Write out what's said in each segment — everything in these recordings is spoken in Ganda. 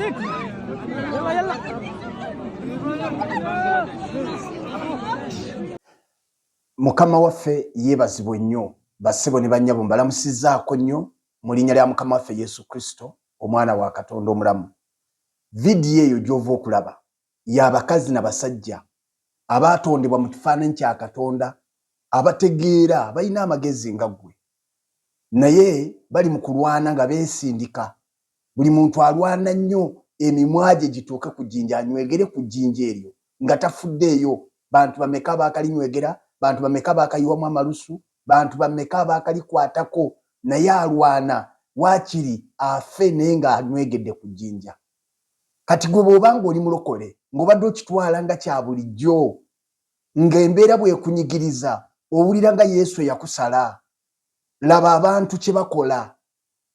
يلا يلا. Mukama waffe yeebazibwe nnyo. Bassebo ne bannyabo, mbalamusizzaako nnyo mu linnya lya Mukama waffe Yesu Kristo, omwana wa Katonda omulamu. Vidiyo eyo gy'ova okulaba y'abakazi na basajja abaatondebwa mu kifaananyi kya Katonda, abategeera, balina amagezi nga ggwe, naye bali mu kulwana nga beesindika. Buli muntu alwana nnyo emimwa gye gituuke ku jjinja, anywegere ku jjinja eryo nga tafuddeeyo bantu bameka abakalinywegera, bantu bameka abakayiwamu amalusu, bantu bameka abakalikwatako, naye alwana waakiri afe naye ng'anywegedde ku jjinja. Kati gwe bw'oba ng'oli mulokole, ng'obadde okitwala nga kya bulijjo, ng'embeera bw'ekunyigiriza owulira nga Yesu eyakusala, laba abantu kye bakola.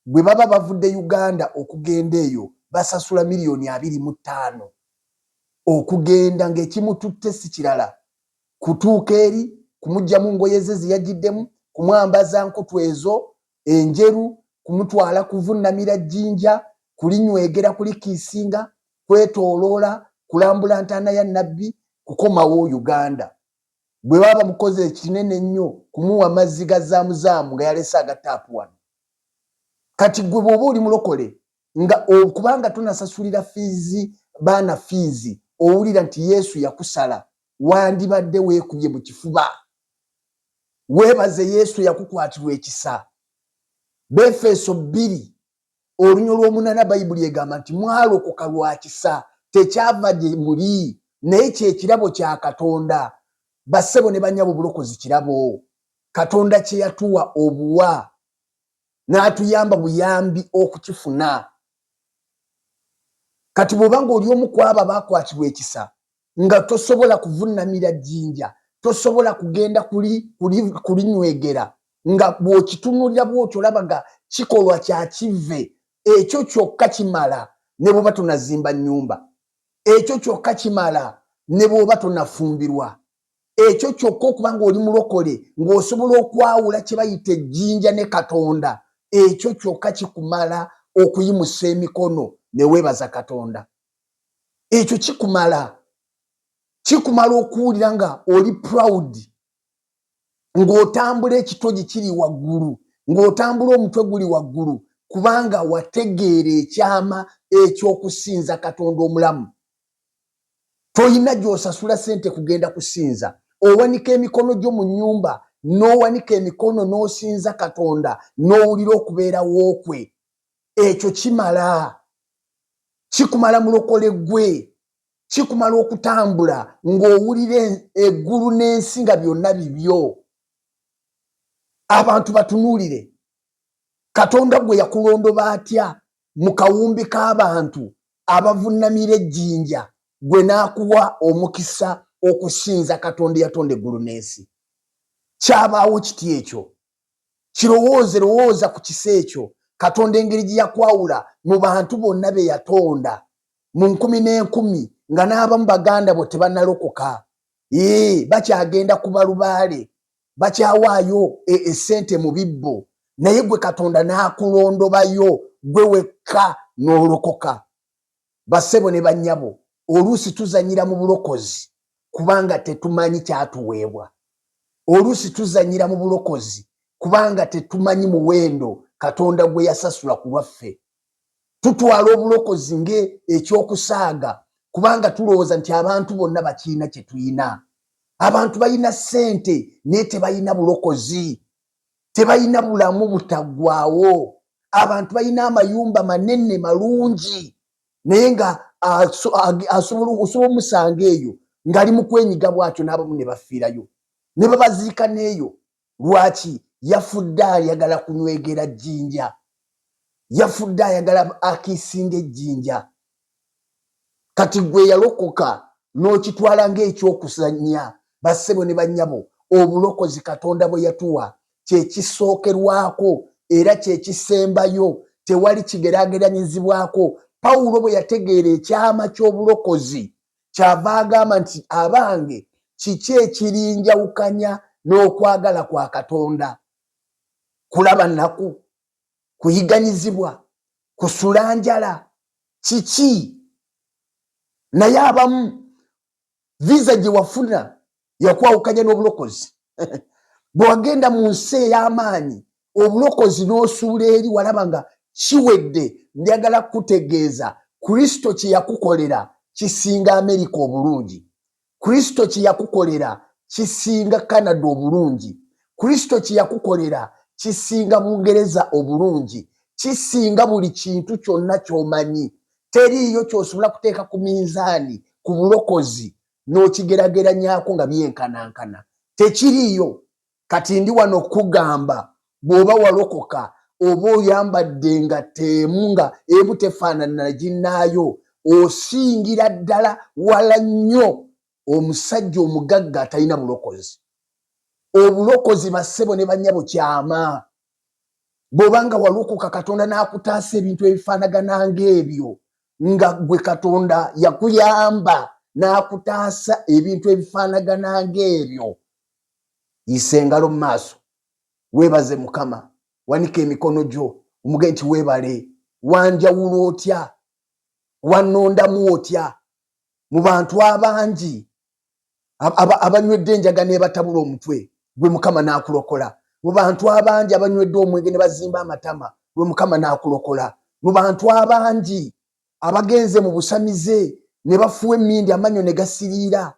Bwe baba bavudde Uganda okugenda eyo basasula 25 miliyoni okugenda, ng'ekimututte si kirala kutuuka eri kumuggyamu ngoye ze ze yagiddemu, kumwambaza nkutu ezo enjeru, kumutwala kuvunnamira jjinja, kulinywegera, kulikiisinga, kwetooloola, kulambula ntaana ya Nabbi, kukomawo Uganda. Bwe baba bamukoze ekinene ennyo kumuwa mazzi ga zaamuzaamu nga yalese aga taapu wano. Kati gwe bw'oba oli mulokole nga okubanga tonasasulira fiizi baana fiizi, owulira nti Yesu yakusala, wandibadde weekubye mu kifuba weebaze Yesu yakukwatirwa ekisa. Befeso 2:8, Bayibuli egamba nti mwalokoka lwa kisa, tekyava gye muli, naye kyekirabo kya Katonda. Bassebo ne bannyabo, obulokozi kirabo Katonda kye yatuwa obuwa, n'atuyamba buyambi okukifuna. Kati bw'oba ng'oli omu ku abo abaakwatibwa ekisa, nga tosobola kuvunnamira jjinja, tosobola kugenda kulinywegera, nga bw'okitunuulira bw'otyo olaba nga kikolwa kya kivve, ekyo kyokka kimala ne bw'oba tonazimba nnyumba, ekyo kyokka kimala ne bw'oba tonafumbirwa, ekyo kyokka okuba ng'oli mulokole ng'osobola okwawula kye bayita ejjinja ne Katonda, ekyo kyokka kikumala okuyimusa emikono ne weebaza Katonda. Ekyo kikumala, kikumala okuwulira nga oli proud, ng'otambula ekitogi kiri waggulu, ng'otambula omutwe guli waggulu, kubanga wategeera ekyama eky'okusinza Katonda omulamu. Toyina gy'osasula ssente kugenda kusinza, owanika emikono gyo mu nnyumba n'owanika emikono n'osinza Katonda n'owulira okubeerawo kwe. Ekyo kimala, kikumala mulokole gwe, kikumala okutambula ng'owulira eggulu n'ensi nga byonna bibyo. Abantu batunuulire Katonda gwe yakulondoba atya mu kawumbi k'abantu abavunnamira ejjinja, gwe n'akuwa omukisa okusinza Katonda eyatonda eggulu n'ensi. Kyabaawo kiti ekyo? Kirowooze, lowooza ku kisa ekyo, Katonda engeri gye yakwawula mu bantu bonna be yatonda mu nkumi n'enkumi, nga n'abamu baganda bo tebannalokoka, ee bakyagenda ku balubaale, bakyawaayo essente mu bibbo, naye gwe Katonda n'akulondobayo gwe wekka n'olokoka. Bassebo ne bannyabo, oluusi tuzannyira mu bulokozi kubanga tetumanyi kyatuweebwa. Oluusi tuzannyira mu bulokozi kubanga tetumanyi muwendo Katonda gwe yasasula ku lwaffe. Tutwala obulokozi ng'ekyokusaaga kubanga tulowooza nti abantu bonna bakirina kye tulina. Abantu balina ssente naye tebalina bulokozi, tebalina bulamu butaggwaawo. Abantu balina amayumba manene malungi, naye nga asobola omusanga eyo ng'ali mu kwenyiga bw'atyo, n'abamu ne bafiirayo ne babaziika n'eyo. Lwaki? Yafudde ayagala kunywegera jjinja, yafudde ayagala akiisinga ejjinja. Kati gwe yalokoka n'okitwala ng'ekyokusanya, bassebo ne bannyabo, obulokozi Katonda bwe yatuwa kye kisookerwako era kye kisembayo, tewali kigeraageranyizibwako. Pawulo bwe yategeera ekyama ky'obulokozi, kyava agamba nti, abange, kiki ekirinjawukanya n'okwagala kwa Katonda? Kulaba nnaku, kuyiganyizibwa, kusula njala, Kiki? Naye abamu visa gye wafuna yakwawukanya n'obulokozi. Bwe wagenda mu nsi ey'amaanyi, obulokozi n'osuula eri, walaba nga kiwedde. Njagala kukutegeeza, Kristo kye yakukolera kisinga Amerika obulungi. Kristo kye yakukolera kisinga Canada obulungi. Kristo kye yakukolera kisinga Bungereza obulungi, kisinga buli kintu kyonna ky'omanyi. Teriiyo ky'osobola kuteeka ku minzaani ku bulokozi n'okigerageranyako nga byenkanankana, tekiriiyo. Kati ndi wano okukugamba, bw'oba walokoka, oba oyambadde nga teemu nga emu tefaanana na ginnaayo, osingira ddala wala nnyo omusajja omugagga atalina bulokozi. Obulokozi, bassebo ne bannyabo, kyama. Bw'oba nga walokoka, Katonda n'akutaasa ebintu ebifaanagana ng'ebyo, nga gwe Katonda yakuyamba n'akutaasa ebintu ebifaanagana ng'ebyo, yisa engalo mu maaso, weebaze Mukama, wanika emikono gyo omuge nti weebale. Wanjawula otya? Wannondamu otya mu bantu abangi abanywedde enjaga n'ebatabula omutwe, gwe Mukama n'akulokola? Mu bantu abangi abanywedde omwenge ne bazimba amatama, gwe Mukama n'akulokola? Mu bantu abangi abagenze mu busamize ne bafuwa emmindi, amannyo ne gasiriira,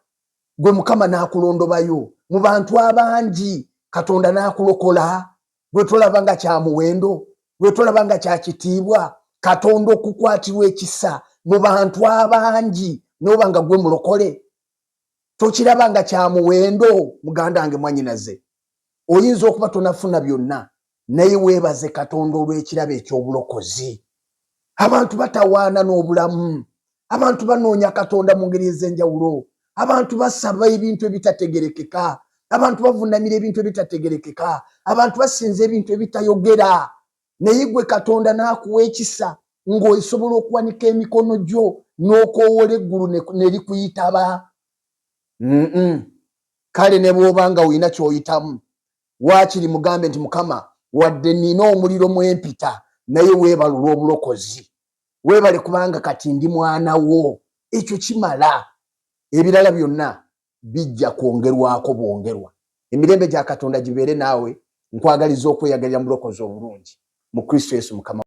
gwe Mukama n'akulondobayo? Mu bantu abangi Katonda n'akulokola, gwe tolaba nga kya muwendo? Gwe tolaba nga kya kitiibwa Katonda okukwatirwa ekisa mu bantu abangi n'oba nga gwe mulokole? Tokiraba nga kya muwendo? Muganda wange, mwanyinaze, oyinza okuba tonafuna byonna, naye weebaze Katonda olw'ekirabo eky'obulokozi. Abantu batawaana n'obulamu, abantu banoonya Katonda mu ngeri ez'enjawulo, abantu basaba ebintu ebitategerekeka, abantu bavunamira ebintu ebitategerekeka, abantu basinza ebintu ebitayogera, naye gwe Katonda n'akuwa ekisa ng'osobola okuwanika emikono gyo n'okoowola eggulu ne likuyitaba. Kale ne bw'oba nga olina ky'oyitamu, waakiri mugambe nti, Mukama, wadde nina omuliro mwempita, naye weebale olw'obulokozi, weebale kubanga kati ndi mwana wo. Ekyo kimala, ebirala byonna bijja kwongerwako bwongerwa. Emirembe gya Katonda gibeere naawe. Nkwagaliza okweyagalira mu bulokozi obulungi mu Kristo Yesu Mukama.